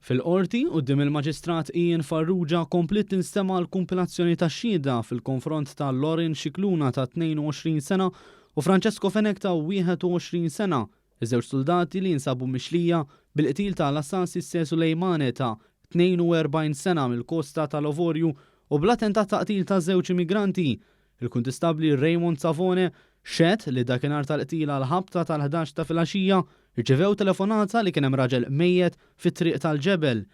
Fil-Qorti, quddiem il-Maġistrat Ian Farrugia kompliet tinstema' l-kumpilazzjoni tax-xhieda fil-konfront ta' Lauren Scicluna ta' 22 sena u Francesco Fenech ta' 21 sena, iż-żewġ suldati li jinsabu mixlija bil-qtil ta' Alassane Cissé Souleymane ta' 42 sena mill-Kosta tal-Avorju u bl-attentat ta' qtil ta' żewġ immigranti. Il-Kuntistabbli Raymond Savone xehed li dakinhar tal-qtil għall-ħabta tal-ħdax ta' filgħaxija rċevew telefonata li kien hemm raġel mejjet fit-Triq tal-Ġebel.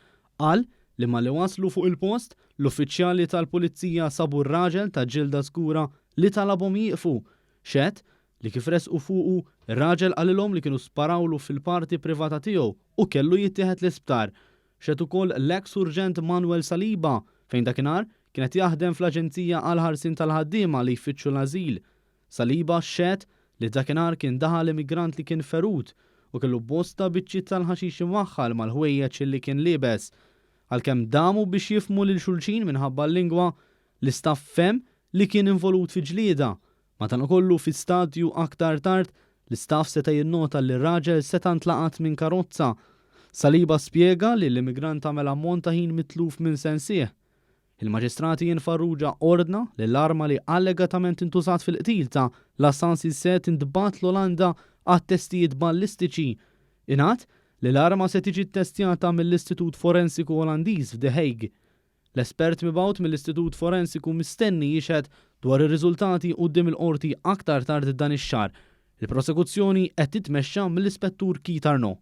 Qal li malli waslu fuq il-post, l-uffiċjali tal-Pulizija sabu r-raġel ta' ġilda skura li talabhom jieqfu. Xehed li kif resqu fuqu, ir-raġel qalilhom li kienu sparawlu fil-parti privata tiegħu u kellu jittieħed l-isptar. Xehed ukoll l-eks Surġent Manuel Saliba, fejn dakinhar kien qed jaħdem fl-Aġenzija għall-Ħarsien tal-Ħaddiema li Jfittxu l-Ażil. Saliba xehed li dakinhar kien daħal immigrant li kien ferut u kellu bosta biċċiet tal-ħaxix imwaħħal mal-ħwejjeġ li kien liebes. Għalkemm damu biex jifhmu lil xulxin minħabba l-lingwa, l-istaff fehem li kien involut fi ġlieda Madankollu, fi stadju aktar tard, l-istaff seta' jinnota li r-raġel seta' ntlaqat minn karozza. Saliba spjega li l-immigrant għamel ammont ta' ħin mitluf minn sensih. Il-Maġistrat Ian Farrugia ordna li l-arma li allegatament intużat fil-qtil ta' Lassan Cissé tintbagħat l-Olanda għat-testijiet ballistiċi. Ingħad li l-arma se tiġi ttestjata mill-Istitut Forensiku Olandiż f'The Hague. L-espert mibgħut mill-Istitut Forensiku mistenni jixhed dwar ir-riżultati quddiem il-Qorti aktar tard dan ix-xahar. Il-prosekuzzjoni qed titmexxa mill-Ispettur Keith Arnaud.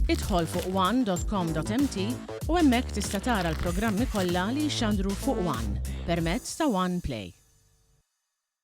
Idħol fuq one.com.mt u hemmhekk tista' tara l-programmi kollha li jixxandru fuq One permezz ta' One Play.